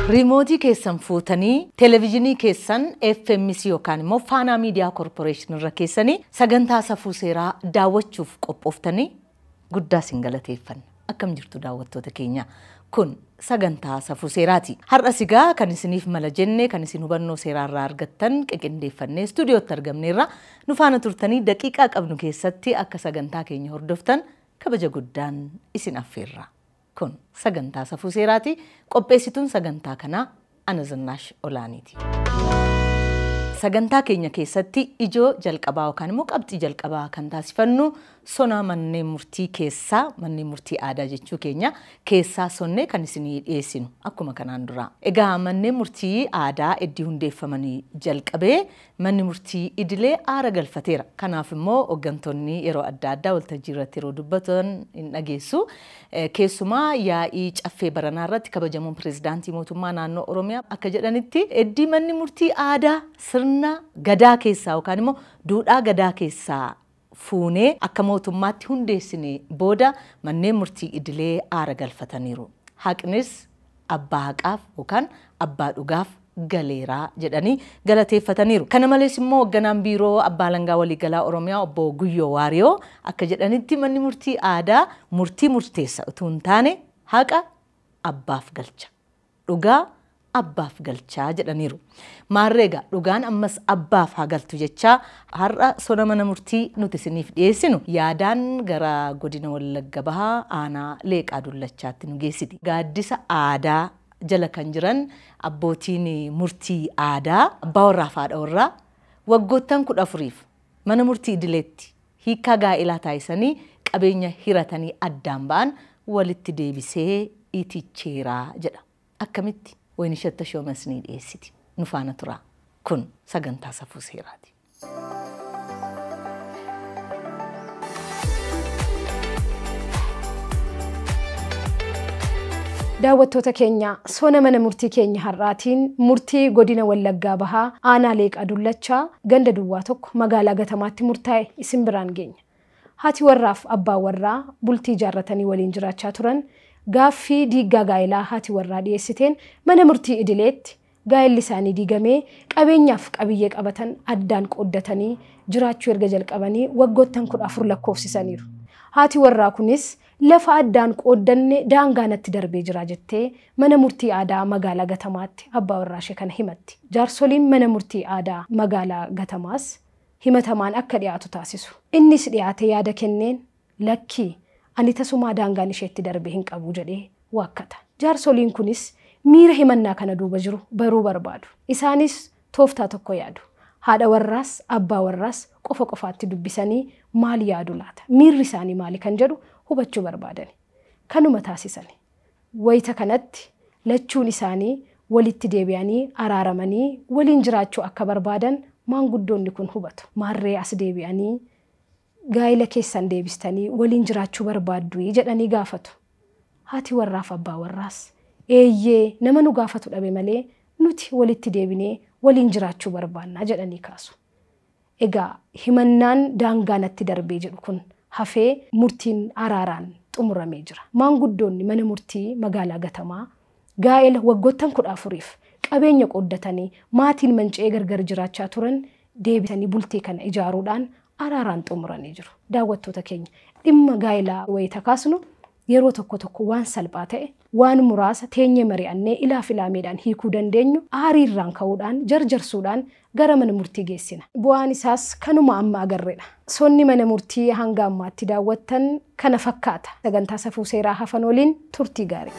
Riimootii keessan fuutanii televezyiinii keessan FMC yookaan immoo Faanaa Miidiyaa Koorporeeshinii irra keessanii sagantaa safuu seeraa daawwachuuf qophooftanii guddaa isin galateeffanna. Akkam jirtu daawwattoota keenya? Kun sagantaa safuu seeraati. Har'as egaa kan isiniif mala jenne kan isin hubannoo seeraarraa argattan qindeeffannee istuudiyootti argamneerra. Nu faana turtanii daqiiqaa qabnu keessatti akka sagantaa keenya hordoftan kabaja guddaan isin affeerra. Kun sagantaa safuu seeraati. Qopheessituun sagantaa kanaa Ana Zinnaash Olaaniiti. Sagantaa keenya keessatti ijoo jalqabaa yookaan immoo qabxii jalqabaa kan taasifannu sona manneen murtii keessaa, manneen murtii aadaa jechuu keenya keessaa sonnee kan isinii dhiyeessinu akkuma kanaan dura. Egaa manneen murtii aadaa iddii hundeeffamanii jalqabee manni murtii idilee aara galfateera. Kanaaf immoo hooggantoonni yeroo adda addaa waltajjii irratti yeroo dubbatan hin dhageessu. Keessumaa yaa'ii caffee baranaa irratti kabajamuun pirezidaantii mootummaa naannoo Oromiyaa akka jedhanitti iddii manni murtii aadaa sirna gadaa keessaa yookaan immoo duudhaa gadaa keessaa fuunee akka mootummaatti hundeessine booda manneen murtii idilee aara galfataniiru. Haqnis abbaa haqaaf yookaan abbaa dhugaaf galeeraa jedhanii galateeffataniiru. Kana malees immoo hoogganaan biiroo abbaa alangaa waliigalaa Oromiyaa obbo Guyyoo Waariyoo akka jedhanitti manni murtii aadaa murtii murteessa utuu hin taane haqa abbaaf galcha. Dhugaa abbaaf galchaa jedhaniiru. Maarreega dhugaan ammas abbaaf haa galtu jechaa har'a sona mana murtii nuti isiniif dhiyeessinu yaadaan gara godina Wallagga Bahaa aanaa Leeqaa Dullachaatti nu geessiti. Gaaddisa aadaa jala kan jiran abbootiin murtii aadaa abbaa warraa fi haadha warraa waggoottan 14 mana murtii idileetti hiikkaa gaa'elaa taasisanii qabeenya hiratanii addaan ba'an walitti deebisee iticheeraa jedha. Akkamitti? Waynishat Tashoomas ni dhiyeessiti. Nu faana turaa. Kun sagantaa safuu seeraati. Daawwattoota keenya sona mana murtii keenya har'aatiin murtii godina Wallaggaa Bahaa aanaa Leeqaa Dullachaa ganda duwwaa tokko magaalaa Gatamaatti murtaa'e isin biraan geenya. Haati warraaf abbaa warraa bultii ijaarratanii waliin jiraachaa turan gaaffii diiggaa gaa'elaa haati warraa dhiyeessiteen mana murtii idileetti gaa'elli isaanii diigamee qabeenyaaf qabiyyee qabatan addaan qooddatanii jiraachuu erga jalqabanii waggoottan 14 lakkoofsisaniiru. Haati warraa kunis lafa addaan qooddanne daangaa natti darbee jira jettee mana murtii aadaa magaalaa Gatamaatti abbaa warraa ishee kana himatti. Jaarsoliin mana murtii aadaa magaalaa Gatamaas himatamaan akka dhiyaatu taasisu. Innis dhiyaate yaada kenneen lakkii ani tasumaa daangaan isheetti darbee hin qabu jedhee waakkata. Jaarsoliin kunis miira himannaa kana duuba jiru baruu barbaadu. Isaanis tooftaa tokko yaadu. Haadha warraas abbaa warraas qofa qofaatti dubbisanii maal yaadu laata? Miirri isaanii maali kan jedhu hubachuu barbaadani. Kanuma taasisani. Wayita kanatti lachuun isaanii walitti deebi'anii araaramanii waliin jiraachuu akka barbaadan maanguddoonni kun hubatu. Maarree as deebi'anii gaa'ela keessan deebistanii waliin jiraachuu barbaaddu jedhanii gaafatu. Haati warraaf abbaa warraas eeyyee nama nu gaafatu dhabe malee nuti walitti deebinee waliin jiraachuu barbaannaa jedhanii kaasu. Egaa himannaan daangaa natti darbee jedhu kun hafee murtiin araaraan xumuramee jira. Maanguddoonni mana murtii magaalaa Gatamaa gaa'ela waggoottan 14 qabeenya qooddatanii maatiin manca'ee gargar jiraachaa turan deebisanii bultii kana ijaaruudhaan araaraan xumuranii jiru. Daawwattoota keenya dhimma gaa'elaa wayita kaasnu yeroo tokko tokko waan salphaa ta'e waan muraasa teenyee mari'annee ilaaf ilaameedhaan hiikuu dandeenyu aariirraan ka'uudhaan jarjarsuudhaan gara mana murtii geessina. Bu'aan isaas kanuma amma agarreedha. Sonni mana murtii hanga ammaatti daawwattan kana fakkaata. Sagantaa safuu seeraa hafan waliin turtii gaarii.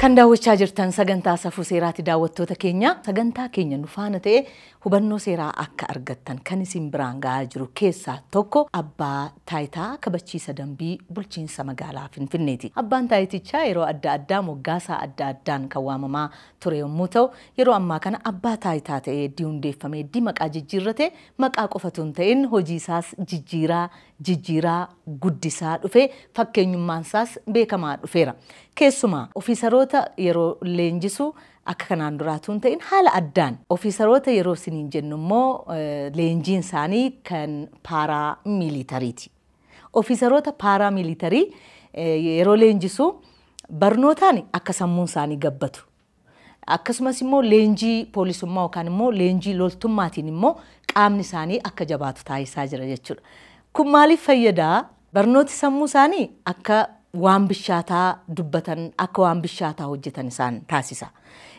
Kan daawwachaa jirtan sagantaa safuu seeraati daawwattoota keenya. Sagantaa keenya nu faana ta'e hubannoo seeraa akka argattan kan isin biraan gahaa jiru keessaa tokko abbaa taayitaa kabachiisa dambii bulchiinsa magaalaa Finfinneeti. Abbaan taayitichaa yeroo adda addaa moggaasaa adda addaan kan waamamaa ture yommuu ta'u yeroo ammaa kana abbaa taayitaa ta'ee iddii hundeeffamee iddii maqaa jijjiirrate maqaa qofatu hin ta'in hojii isaas jijjiiraa guddisaa dhufe fakkeenyummaan isaas beekamaa dhufeera. Keessumaa ofiisaroota yeroo leenjisu akka kanaan duraatu hin ta'in haala addaan ofiisaroota yeroo isiniin jennu immoo leenjiin isaanii kan paaraa miilitariiti. Ofiisaroota paaraa miilitarii Yeroo leenjisu barnootaan akka sammuun isaanii gabbatu. Akkasumas immoo leenjii poolisummaa yookaan immoo leenjii loltummaatiin immoo qaamni isaanii akka jabaatu taasisaa jira jechuudha. Kun maaliif fayyadaa? Barnooti sammuu isaanii akka waan bishaataa dubbatan, akka waan bishaataa hojjetan isaan taasisa.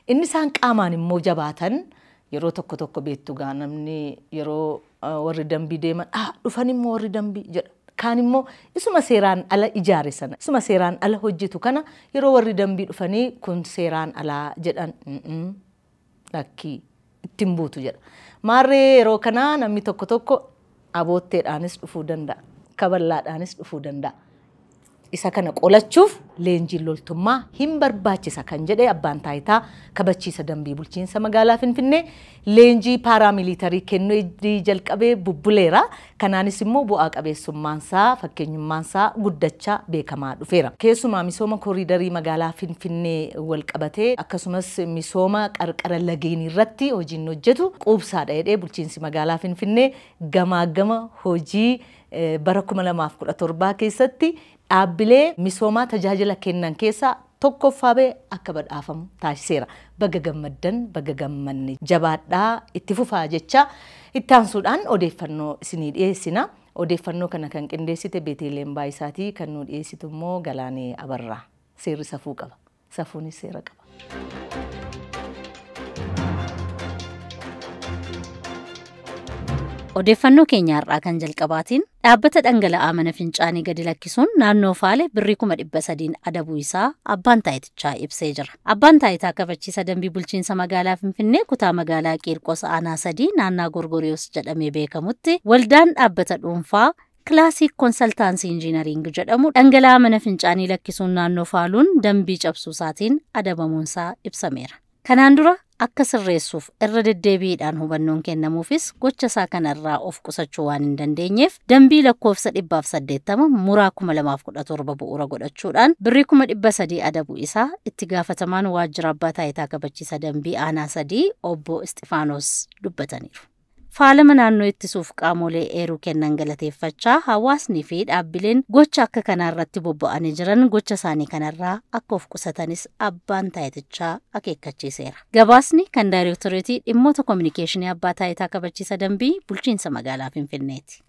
Inni isaan qaamaan immoo jabaatan yeroo tokko tokko beektu gaa namni yeroo warri dambii deeman dhufan immoo warri dambii jedha. Kaan immoo isuma seeraan ala ijaare sana, isuma seeraan ala hojjetu kana yeroo warri dambii dhufanii kun seeraan alaa jedhan lakkii ittiin buutu jedha. Maarree yeroo kana namni tokko tokko abootteedhaanis dhufuu danda'a, kaballaadhaanis dhufuu danda'a. Isa kana qolachuuf leenjiin loltummaa hin barbaachisa kan jedhe abbaan taayitaa kabachiisa dambii bulchiinsa magaalaa Finfinnee leenjii paaraamilitarii kennuu jalqabee bubbuleera. Kanaanis immoo bu'aa qabeessummaansaa fakkeenyummaansaa guddachaa beekamaa dhufeera. Keessumaa misooma kooriidarii magaalaa Finfinnee wal qabatee akkasumas misooma qarqara lageenii irratti hojiin hojjetu quubsaadha jedhee bulchiinsi magaalaa Finfinnee gamaa gama hojii bara 2017 keessatti dhaabbilee misoomaa tajaajila kennan keessaa tokkoffaa ba'e akka badhaafamu taasiseera. Baga gammaddan, baga gammanne, jabaadhaa itti fufaa jecha itti aansuudhaan odeeffannoo isinii dhiyeessina. Odeeffannoo kana kan qindeessite Beeteeleen Baayisaatii, kan nu dhiyeessitu immoo Galaanee Abarraa. Seerri safuu qaba. Safuunis seera qaba. Odeeffannoo keenya har'aa kan jalqabaatiin dhaabbata dhangala'aa mana fincaanii gadi lakkisuun naannoo faale birrii 300,000 adabuu isaa abbaan taayitichaa ibsee jira. Abbaan taayitaa kabachiisa dambii bulchiinsa magaalaa Finfinnee kutaa magaalaa Qiirqos aanaa 3 naannaa Gorgoriyoos jedhamee beekamutti waldaan dhaabbata dhuunfaa Kilaasik Konsaltaansii Injiinariing jedhamu dhangala'aa mana fincaanii lakkisuun naannoo faaluun dambii cabsuu isaatiin adabamuunsaa ibsameera. Kanaan dura akka sirreessuuf irra deddeebiidhaan hubannoon kennamuufis gocha isaa kanarraa of qusachuu waan hin dandeenyeef dambii lakkoofsa 180 muraa 2017 bu'uura godhachuudhaan birrii 300,000 adabuu isaa itti gaafatamaan waajjira abbaa taayitaa kabachiisa dambii aanaa 3 obbo Isxifaanos dubbataniiru. Faalama naannoo ittisuuf qaamolee eeruu kennan galateeffachaa hawaasnii fi dhaabbileen gocha akka kanaarratti bobba'anii jiran gocha isaanii kanarraa akka of qusatanis abbaan taayitichaa akeekkachiiseera. Gabaasni kan daayirektoreetii dhimmoota koominikeeshinii abbaa taayitaa kabachiisa dambii bulchiinsa magaalaa Finfinneeti.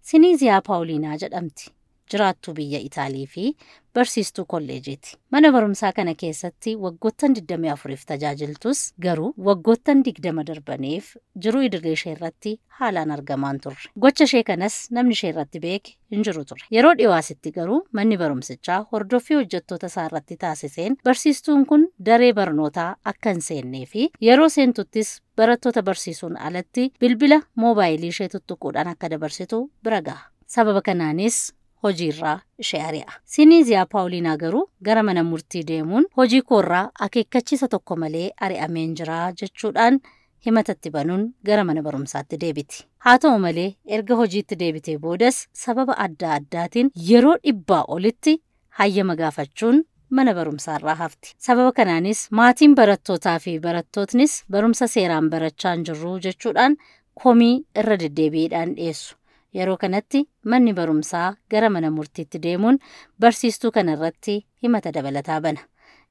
Siniiziyaa Paawuliinaa jedhamti. Jiraattuu biyya Itaalii fi barsiistuu kolleejiiti. Mana barumsaa kana keessatti waggoottan 24f tajaajiltus garuu waggoottan 20 darbaniif jiruu idilee ishee irratti haalaan argamaan turre. Gocha ishee kanas namni ishee irratti beeke hin jiru ture. Yeroo dhiyoositti garuu manni barumsichaa hordoffii hojjettoota isaa irratti taasiseen barsiistuun kun daree barnootaa akka hin seennee fi yeroo seentuttis barattoota barsiisuun alatti bilbila moobaayilii ishee tuttuquudhaan akka dabarsitu bira gaha. Sababa kanaanis hojiirraa ishee ari'a. Siniiziyaa Paawuliinaa garuu gara mana murtii deemuun hojii koorraa akeekkachiisa tokko malee ari'ameen jira jechuudhaan himatatti banuun gara mana barumsaatti deebiti. Haa ta'u malee erga hojiitti deebitee boodas sababa adda addaatiin yeroo 100 olitti hayyama gaafachuun mana barumsaarraa hafti. Sababa kanaanis maatiin barattootaa fi barattootnis barumsa seeraan barachaa hin jirru jechuudhaan komii irra deddeebiidhaan dhiyeessu. Yeroo kanatti manni barumsaa gara mana murtiitti deemuun barsiistuu kanarratti himata dabalataa bana.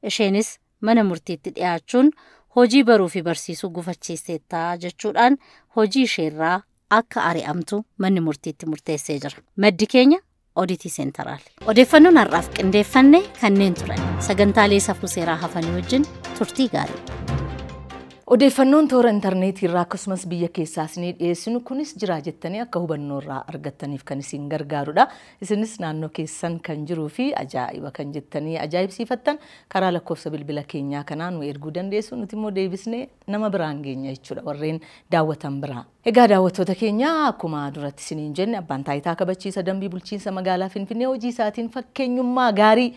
Isheenis mana murtiitti dhiyaachuun hojii baruu fi barsiisuu gufachiisteettaa jechuudhaan hojii isheerraa akka ari'amtu manni murtiitti murteessee jira. Maddi keenya Oditii Seentaraal. Odeeffannoon har'aaf qindeeffanne kanneen turan sagantaalee safuu seeraa hafanii wajjin turtii gaarii. Odeeffannoon toora intarneetii irraa akkasumas biyya keessaa isinii dhiyeessinu kunis jira jettanii akka hubannoo irraa argattaniif kan isin gargaarudha. Isinis naannoo keessan kan jiruu fi ajaa'iba kan jettanii ajaa'ibsiifattan karaa lakkoofsa bilbila keenyaa kanaa nu erguu dandeessu. Nuti immoo deebisnee nama biraan geenya jechuudha warreen daawwatan biraa. Egaa daawwattoota keenya akkuma duratti isiniin jenne abbaan taayitaa kabachiisa dambii bulchiinsa magaalaa Finfinnee hojii isaatiin fakkeenyummaa gaarii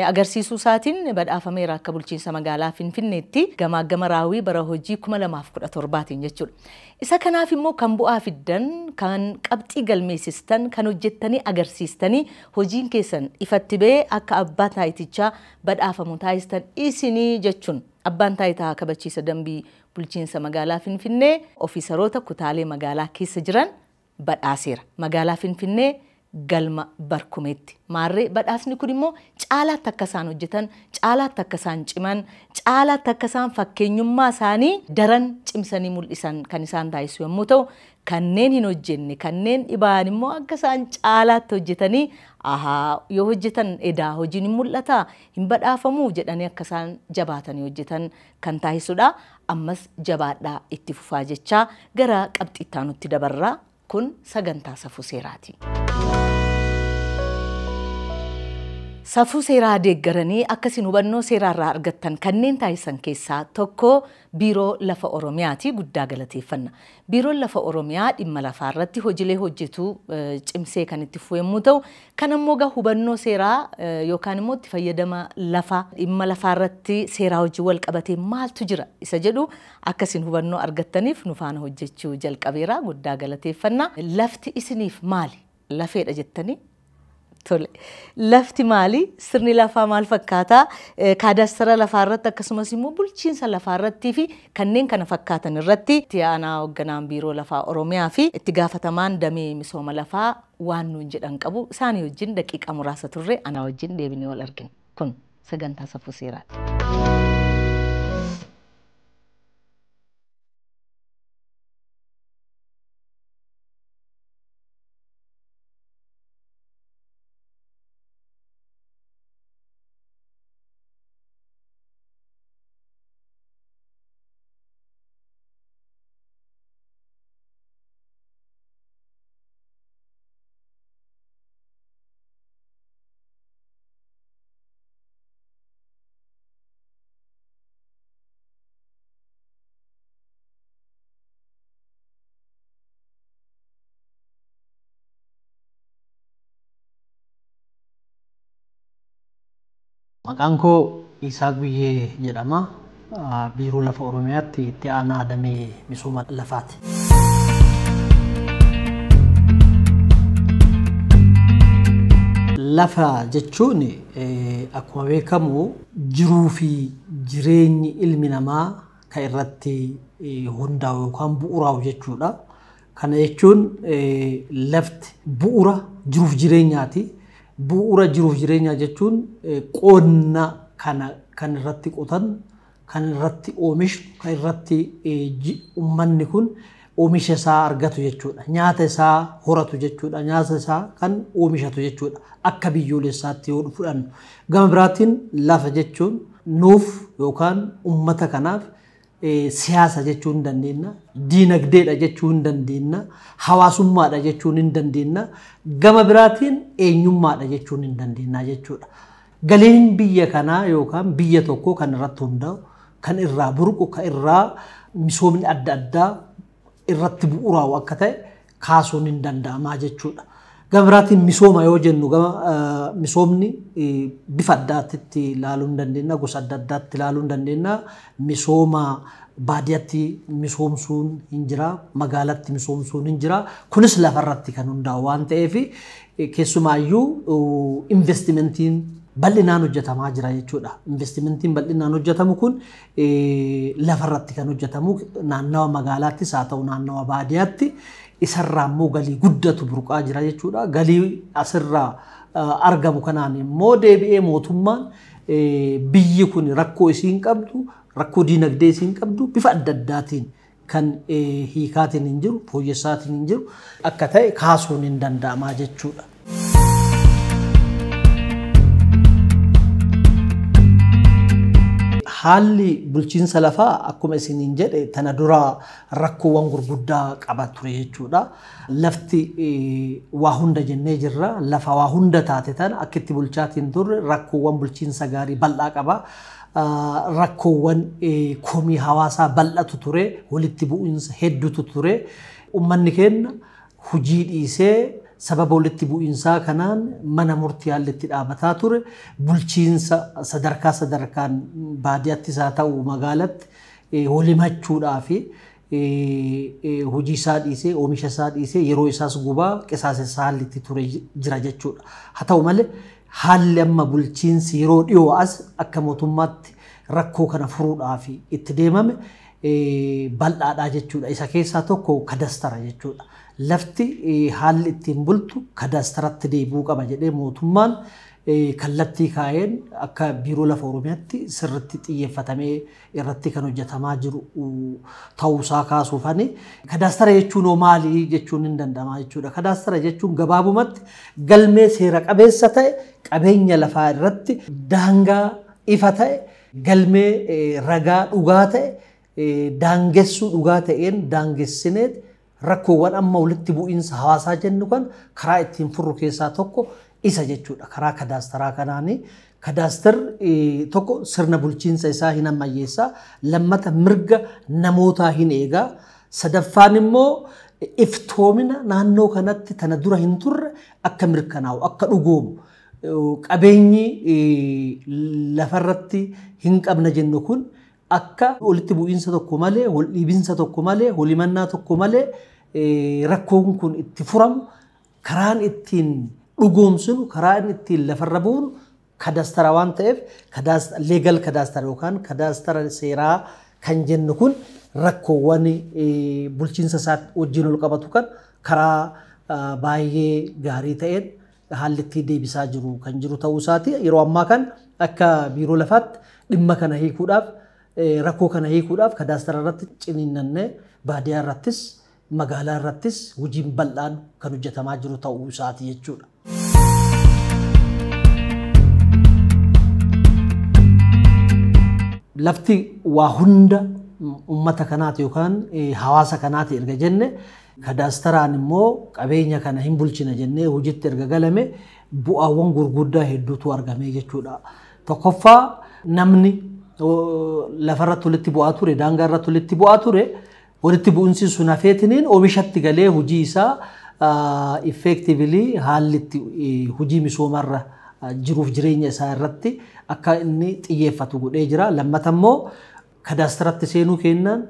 agarsiisuu isaatiin badhaafameera akka bulchiinsa magaalaa Finfinneetti gamaa gama raawwii bara hojii 2017 jechuudha. Isa kanaaf immoo kan bu'aa fiddan, kan qabxii galmeessistan, kan hojjettanii agarsiistanii hojiin keessan ifatti ba'ee akka abbaa taayitichaa badhaafamu taasistan isinii jechuun abbaan taayitaa kabachiisa dambii bulchiinsa magaalaa Finfinnee ofiisaroota kutaalee magaalaa keessa jiran badhaaseera. Magaalaa Finfinnee galma barkumeetti. Maarree badhaasni kun immoo caalaatti akka isaan hojjetan, caalaatti akka isaan ciman, caalaatti akka isaan fakkeenyummaa isaanii daran cimsanii mul'isan kan isaan taasisu yommuu ta'u, kanneen hin hojjenne, kanneen dhibaan immoo akka isaan caalaatti hojjetanii ahaa yoo hojjetan edaa hojiin hin mul'ata, hin badhaafamuu jedhanii akka isaan jabaatanii hojjetan kan taasisudha. Ammas jabaadhaa itti fufaa jechaa gara qabxii itti aanutti dabarraa. Kun sagantaa safuu seeraati. Safuu seeraa deeggaranii akkasiin hubannoo seeraarraa argattan kanneen taasisan keessaa tokko Biiroo Lafa Oromiyaati. Guddaa galateeffanna. Biiroon Lafa Oromiyaa dhimma lafaa irratti hojiilee hojjetu cimsee kan itti fufu yommuu ta'u, kan ammoo hubannoo seeraa yookaan immoo itti fayyadama lafaa dhimma lafaa irratti seeraa hojii wal qabatee maaltu jira isa jedhu akkasiin hubannoo argattaniif nu faana hojjechuu jalqabeera. Guddaa galateeffanna. Lafti isiniif maali? Lafeedha jettanii? Tole. Lafti maali? Sirni lafaa maal fakkaata? Kaadastara lafaa irratti akkasumas immoo bulchiinsa lafaa irrattii fi kanneen kana fakkaatan irratti itti aanaa hoogganaan Biiroo Lafaa Oromiyaa fi itti gaafatamaan damee misooma lafaa waan nuun jedhan qabu isaanii wajjin daqiiqaa muraasa turre anaa wajjin deebinee wal argina. Kun sagantaa safuu seeraati. Maqaan koo Isaaq Biyyee jedhama. Biiroo Lafa Oromiyaatti itti aanaa damee misooma lafaati. Lafa jechuun akkuma beekamu jiruu fi jireenyi ilmi namaa kan irratti hundaa'u yookaan bu'uuraa'u jechuudha. Kana jechuun lafti bu'uura jiruuf jireenyaati. Bu'uura jiruuf jireenyaa jechuun qonna kana kan irratti qotan, kan irratti oomishnu, kan irratti uummanni kun oomisha isaa argatu jechuudha. Nyaata isaa horatu jechuudha. Nyaata isaa kan oomishatu jechuudha. Akka biyyoolessaatti yoo fudhannu. Gama biraatiin lafa jechuun nuuf yookaan uummata kanaaf siyaasa jechuu hin dandeenya, diinagdeedha jechuu hin dandeenya, hawaasummaadha jechuun hin dandeenya, gama biraatiin eenyummaadha jechuun hin dandeenya jechuudha. Galiin biyya kanaa yookaan biyya tokkoo kan irratti hundaa'u, kan irraa burqu, kan irraa misoomni adda addaa irratti bu'uuraa'u akka ta'e kaasuun hin danda'amaa jechuudha. Gama biraatiin misooma yoo jennu gama misoomni bifa addaatti ilaaluu hin dandeenya, gosa adda addaatti ilaaluu hin dandeenya. Misooma baadiyyaatti misoomsuun hin jira, magaalatti misoomsuun hin jira. Kunis lafarratti kan hundaa'u waan ta'eef keessumaayyuu investimentiin bal'inaan hojjetamaa jira jechuudha. Investimentiin bal'inaan hojjetamu kun lafarratti kan hojjetamu naannawa magaalaattis haa ta'u naannawa baadiyyaatti isarraa immoo galii guddatu burqaa jira jechuudha. Galii asirraa argamu kanaan immoo deebi'ee mootummaan biyyi kun rakkoo isiin qabdu, rakkoo diinagdee isiin qabdu bifa adda addaatiin kan hiikaatiin hin jiru, fooyyessaatiin hin jiru akka ta'e kaasuun hin danda'amaa jechuudha. Haalli bulchiinsa lafaa akkuma isiniin jedhe tana dura rakkoowwan gurguddaa qaba ture jechuudha. Lafti waa hunda jennee jirra. Lafa waa hunda taate tana akka itti bulchaatiin turre rakkoowwan bulchiinsa gaarii bal'aa qaba. Rakkoowwan komii hawaasaa bal'atu ture, walitti bu'iinsa hedduutu ture. Uummanni keenya hojii dhiisee sababa walitti bu'iinsaa kanaan mana murtii haalli itti dhaabataa ture. Bulchiinsa sadarkaa sadarkaan baadiyyaattis haa ta'u magaalatti walimachuudhaa fi hojii isaa dhiisee oomisha isaa dhiisee yeroo isaas gubaa qisaasessaa haalli itti ture jira jechuudha. Haa ta'u malee haalli amma bulchiinsi yeroo dhiyoo as akka mootummaatti rakkoo kana furuudhaaf itti deemame bal'aadha jechuudha. Isa keessaa tokko kadastara jechuudha. Lafti haalli ittiin bultu kadastaratti deebi'uu qaba jedhee mootummaan kallattii kaa'een akka biiroo lafa Oromiyaatti sirriitti xiyyeeffatamee irratti kan hojjetamaa jiru ta'uusaa kaasuufani. Kadaastara jechuun hoo maali jechuun hin danda'ama jechuudha. Kadaastara jechuun gabaabumatti galmee seera qabeessa ta'e qabeenya lafaa irratti daangaa ifa ta'e galmee ragaa dhugaa ta'e daangessuu dhugaa ta'een daangessineet rakkoowwan amma walitti bu'iinsa hawaasaa jennu kan karaa ittiin furru keessaa tokko isa jechuudha. Karaa kadaastaraa kanaani kadaastar tokko sirna bulchiinsa isaa hin ammayyeessaa, lammata mirga namootaa hin eegaa, sadaffaan immoo iftoomina naannoo kanatti tana dura hin turre akka mirkanaa'u akka dhugoomu qabeenyi lafarratti hin qabna jennu kun akka walitti bu'iinsa tokko malee, wal dhiibinsa tokko malee, walimannaa tokko malee rakkoon kun itti furamu karaan ittiin dhugoomsinu karaan ittiin lafarra bu'uun kadastara waan ta'eef leegal kadaastara yookaan kadaastara seeraa kan jennu kun rakkoowwan bulchiinsa isaa wajjin ol qabatu kan karaa baay'ee gaarii ta'een haalli ittiin deebisaa jiru kan jiru ta'uu isaati. Yeroo ammaa kan akka biiroo lafaatti dhimma kana hiikuudhaaf rakkoo kana hiikuudhaaf kadaastara irratti ciniinnannee baadiyyaa irrattis magaalaa irrattis hojiin bal'aan kan hojjetamaa jiru ta'uu isaati jechuudha. Lafti waa hunda uummata kanaati yookaan hawaasa kanaati erga jenne kadaastaraan immoo qabeenya kana hin bulchina jennee hojiitti erga galame bu'aawwan gurguddaa hedduutu argame jechuudha. Tokkoffaa namni lafarratti walitti bu'aa ture, daangaa irratti walitti bu'aa ture, walitti bu'insi sun hafeetiniin oomishatti galee hojii isaa effectively haalli itti hojii misoomarra jiruuf jireenya isaa irratti akka inni xiyyeeffatu godhee jira. Lammata immoo kadaastaratti seenuu kennaan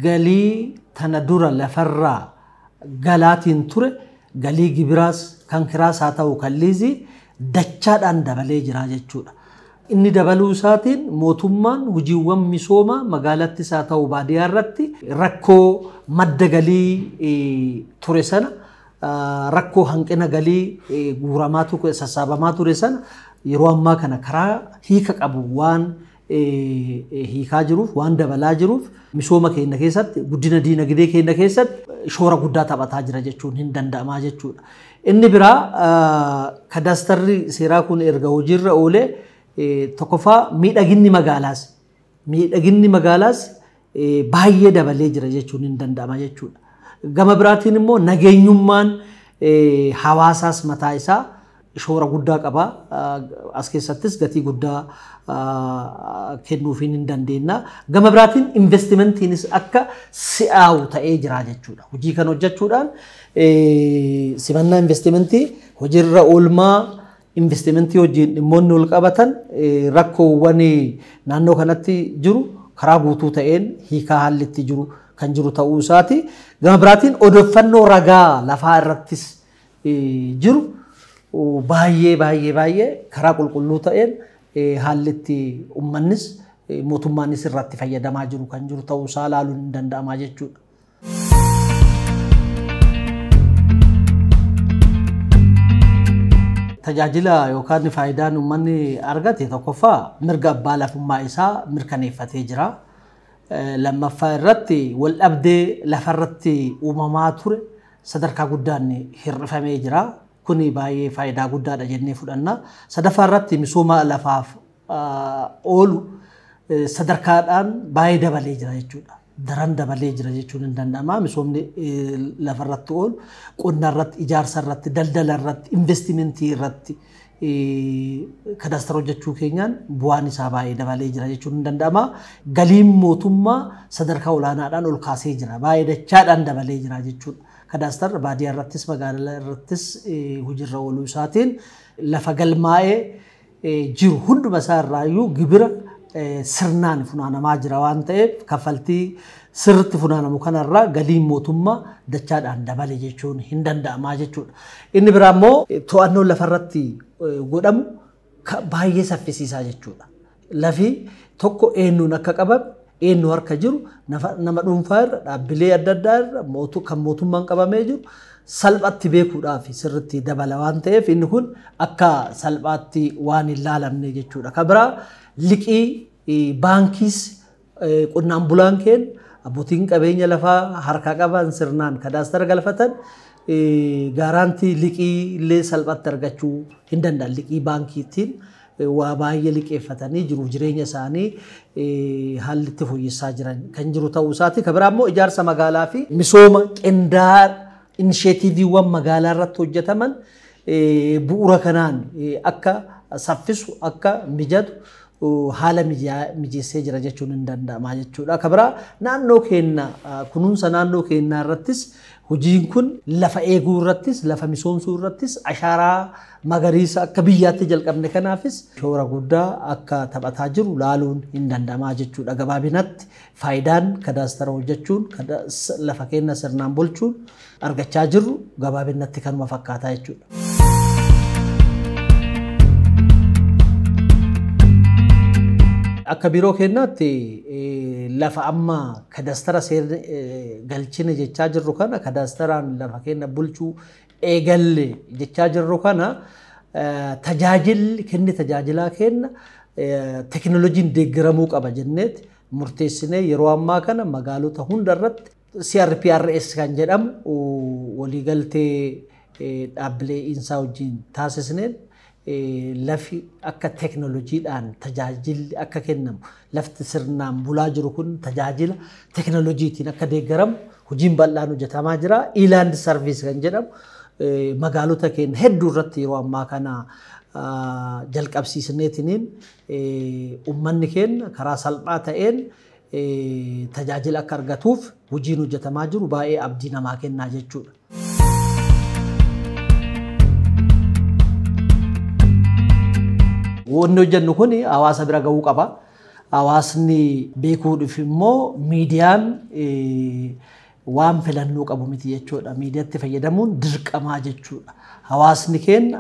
galii tana dura lafarraa galaatiin ture galii gibiraas kan kiraas haa ta'u kan liizii dachaadhaan dabalee jira jechuudha. Inni dabaluu isaatiin mootummaan hojiiwwan misoomaa magaalattis haa ta'u baadiyyaa irratti rakkoo madda galii ture sana rakkoo hanqina galii guuramaa ture sassaabamaa ture sana yeroo ammaa kana karaa hiika qabu waan hiikaa jiruuf waan dabalaa jiruuf misooma keenya keessatti guddina diinagdee keenya keessatti shoora guddaa taphataa jira jechuun hin danda'amaa jechuudha. Inni biraa kadaastarri seeraa kun erga hojiirra oolee tokkoffaa miidhaginni magaalaas baay'ee dabalee jira jechuun hin danda'ama jechuudha. Gama biraatiin immoo nageenyummaan hawaasaas mataa isaa shoora guddaa qaba. As keessattis gatii guddaa kennuufiin hin dandeenya. Gama biraatiin investimentiinis akka si'aawu ta'ee jira jechuudha. Hojii kan hojjechuudhaan simannaa investimentii hojiirra oolmaa investimentii hojiin dhimmoonni ol qabatan rakkoowwan naannoo kanatti jiru karaa guutuu ta'een hiikaa haalli itti jiru kan jiru ta'uu isaati. Gama biraatiin odeeffannoo ragaa lafaa irrattis jiru baay'ee baay'ee baay'ee karaa qulqulluu ta'een haalli itti uummannis mootummaanis irratti fayyadamaa jiru kan jiru ta'uu isaa ilaaluun hin danda'ama jechuudha. Tajaajila yookaan faayidaan uummanni argate tokkoffaa mirga abbaa lafummaa isaa mirkaneeffatee jira. Lammaffaa irratti wal dhabdee lafarratti uumamaa ture sadarkaa guddaan hir'ifamee jira. Kuni baay'ee faayidaa guddaadha jennee fudhanna. Sadaffaa irratti misooma lafaaf oolu sadarkaadhaan baay'ee dabalee jira jechuudha. Daran dabalee jira jechuun hin danda'ama. Misoomni lafarratti oolu qonna irratti, ijaarsa irratti, daldala irratti, investimentii irratti kadaastara hojjechuu keenyaan bu'aan isaa baay'ee dabalee jira jechuun hin danda'ama. Galiin mootummaa sadarkaa olaanaadhaan ol kaasee jira. Baay'ee dachaadhaan dabalee jira jechuudha. Kadaastarri baadiyyaa irrattis magaalaa irrattis hojiirra ooluu isaatiin lafa galmaa'ee jiru hunduma isaa irraayyuu gibira sirnaan funaanamaa jira waan ta'eef kaffaltii sirriitti funaanamu kanarraa galiin mootummaa dachaadhaan dabale jechuun hin danda'amaa jechuudha. Inni biraa immoo to'annoo lafarratti godhamu baay'ee saffisiisaa jechuudha. Lafi tokko eenyuun akka qabame, eenyu harka jiru nama dhuunfaa irra dhaabbilee adda addaa irra kan mootummaan qabamee jiru salphatti beekuudhaaf sirriitti dabala waan ta'eef inni kun akka salphaatti waan hin laalamne jechuudha. Kan biraa liqii baankiis qonnaan bulaan keenya abbootiin qabeenya lafaa harkaa qaban sirnaan kadaastara galfatan gaaraantii liqii illee salphatti argachuu hin danda'an. Liqii baankiitiin waa baay'ee liqeeffatanii jiruuf jireenya isaanii haalli itti fooyyessaa jiran kan jiru ta'uu isaati. Kan biraa immoo ijaarsa magaalaa fi misooma qindaa'aa inisheetiiviiwwan magaalaa irratti hojjetaman bu'uura kanaan akka saffisu akka mijatu haala mijeessee jira jechuun hin danda'ama jechuudha. Kan biraa naannoo keenya kunuunsa naannoo keenyaa irrattis hojiin kun lafa eeguu irrattis lafa misoomsuu irrattis ashaaraa magariisa akka biyyaatti jalqabne kanaafis shoora guddaa akka taphataa jiru laaluun hin danda'ama jechuudha. Gabaabinatti faayidaan kadaastara hojjechuun lafa keenya sirnaan bulchuun argachaa jirru gabaabinatti kanuma fakkaataa jechuudha. Akka biiroo keenyaatti lafa amma kadaastara galchine jechaa jirru kana kadaastaraan lafa keenya bulchuu eegalle jechaa jirru kana tajaajilli kenni tajaajilaa kenna teekinooloojiin deeggaramuu qaba jenneeti murteessinee yeroo ammaa kana magaalota hunda irratti CRPRS kan jedhamu waliigaltee dhaabbilee insaa wajjin taasisneen lafi akka teekinooloojiidhaan tajaajilli akka kennamu lafti sirnaan bulaa jiru kun tajaajila teekinooloojiitiin akka deeggaramu hojiin bal'aan hojjetamaa jira. E-land service kan jedhamu magaalota keenya hedduu irratti yeroo ammaa kana jalqabsiisneetiniin uummanni keenya karaa salphaa ta'een tajaajila akka argatuuf hojiin hojjetamaa jiru baay'ee abdii namaa kennaa jechuudha. Wanni hojjennu kun hawaasa bira gahuu qaba. Hawaasni beekuudhaaf immoo miidiyaan waan filannoo qabu miti jechuudha. Miidiyaatti fayyadamuun dirqamaa jechuudha. Hawaasni keenya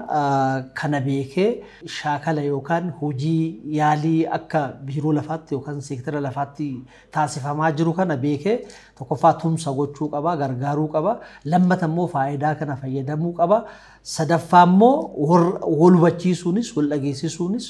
kana beekee shaakala yookaan hojii yaalii akka biiroo lafaatti yookaan seektara lafaatti taasifamaa jiru kana beekee tokkoffaa tumsa gochuu qaba, gargaaruu qaba. Lammata immoo faayidaa kana fayyadamuu qaba. Sadaffaa immoo wal hubachiisuunis wal dhageessisuunis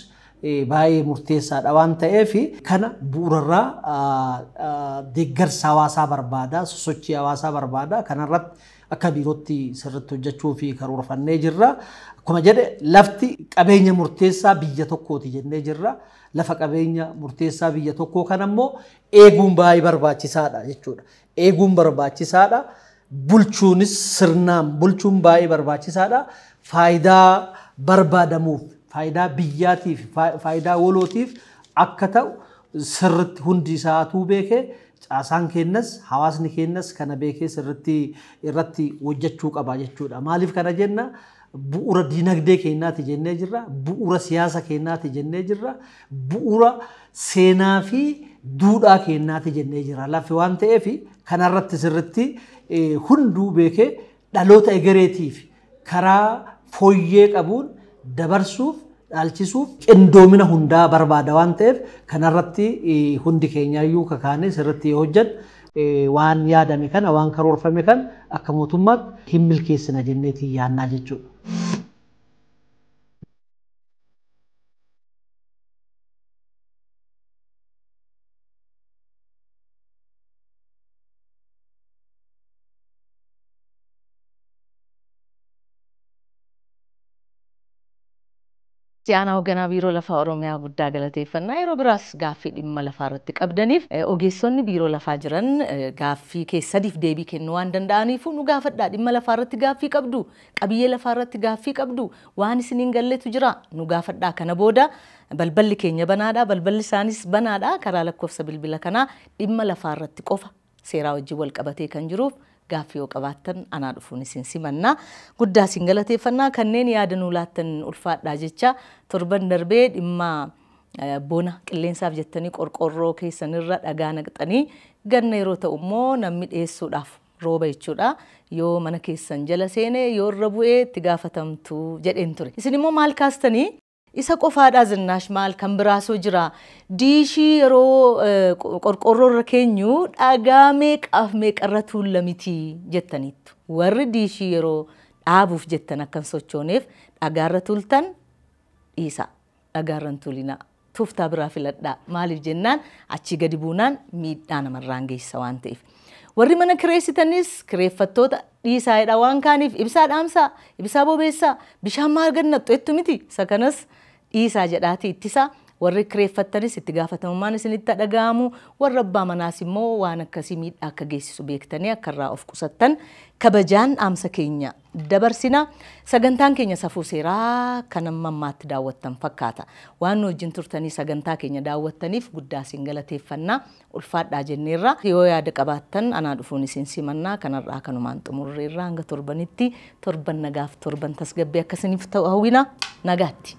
baay'ee murteessaadha waan ta'eef kana bu'uurarraa deeggarsa hawaasaa barbaada, sosochii hawaasaa barbaada. Kanarratti akka biirootti sirriitti hojjechuu fi karoorfannee jirra. Akkuma jedhe lafti qabeenya murteessaa biyya tokkooti jennee jirra. Lafa qabeenya murteessaa biyya tokkoo kana immoo eeguun baay'ee barbaachisaadha jechuudha. Eeguun barbaachisaadha. Bulchuunis sirnaan bulchuun baay'ee barbaachisaadha. Faayidaa barbaadamuuf, faayidaa biyyaatiif, faayidaa walootiif akka ta'u sirriitti hundi isaatuu beekee caasaan keenyas hawaasni keenyas kana beekee sirriitti irratti hojjechuu qaba jechuudha. Maaliif kana jenna? Bu'uura diinagdee keenyaati jennee jirra, bu'uura siyaasa keenyaati jennee jirra, bu'uura seenaa fi duudhaa keenyaati jennee jirra. Lafi waan ta'eef kanarratti sirriitti hunduu beekee dhaloota egereetiif karaa fooyyee qabuun dabarsuuf dhaalchisuuf qindoomina hundaa barbaada waan ta'eef kanarratti hundi keenyaayyuu kakaanee sirriitti yoo hojjennu waan yaadame kana waan karoorfame kana akka mootummaatti hin milkeessina jenneetiin yaannaa jechuudha. Aanaa hoogganaa biiroo lafaa Oromiyaa guddaa galateeffannaa yeroo biraas gaaffii dhimma lafaa irratti qabdaniif ogeessonni biiroo lafaa jiran gaaffii keessaniif deebii kennuu waan danda'aniif nu gaafadhaa. Dhimma lafaa irratti gaaffii qabdu, qabiyyee lafaa irratti gaaffii qabdu, waan isiniin galletu jira nu gaafadhaa. Kana booda balballi keenya banaadha, balballi isaanis banaadha. Karaa lakkoofsa bilbila kanaa dhimma lafaa irratti qofa seeraa wajjin wal qabatee kan jiruuf gaaffii yoo qabaattan anaa dhufuun isin simannaa. Guddaa isin galateeffannaa. Kanneen yaada nuu laattan ulfaadhaa jecha torban darbee dhimma bona qilleensaaf jettanii qorqorroo keessanirra dhagaa naqxanii ganna yeroo ta'u immoo namni dhiyeessuudhaaf rooba jechuudha. Yoo mana keessan jala seene yoo irra bu'ee itti gaafatamtu jedheen ture. Isin immoo maal kaastanii Isa qofaadhaa Zinnaash, maal kan biraasoo jira? Diishii yeroo qorqorroo irra keenyu dhagaa meeqaaf meeqarra tuulla miti jettaniittu. Warri diishii yeroo dhaabuuf jettan akkan sochooneef dhagaarra tuultan dhiisa. Dhagaarra hin tuulinaa. Tooftaa biraa filadhaa. Maaliif jennaan achii gadi buunaan miidhaa namarraan geessisa waan ta'eef. Warri mana kireessitanis kireeffattoota dhiisaadha waan kaaniif ibsaa dhaamsaa, ibsaa bobeessaa, bishaan maal gannattu jettu miti. Isa kanas dhiisaa jedhaatii ittisaa. Warri kireeffattanis itti gaafatamummaan isinitti dhaga'amu. Warra abbaa manaas immoo waan akkasii miidhaa akka geessisu beektanii akka irraa of qusattan kabajaan dhaamsa keenya dabarsina. Sagantaan keenya safuu seeraa kan amma ammaatti daawwattan fakkaata. Waan nu wajjin turtanii sagantaa keenya daawwattaniif guddaa isin galateeffannaa, ulfaadhaa jenneerra. Yoo yaada qabaattan anaa dhufuun isin simannaa. Kanarraa kanumaan xumurreerra. Hanga torbanitti torban nagaaf torban tasgabbii akkasiniif ta'u hawwina, nagaatti.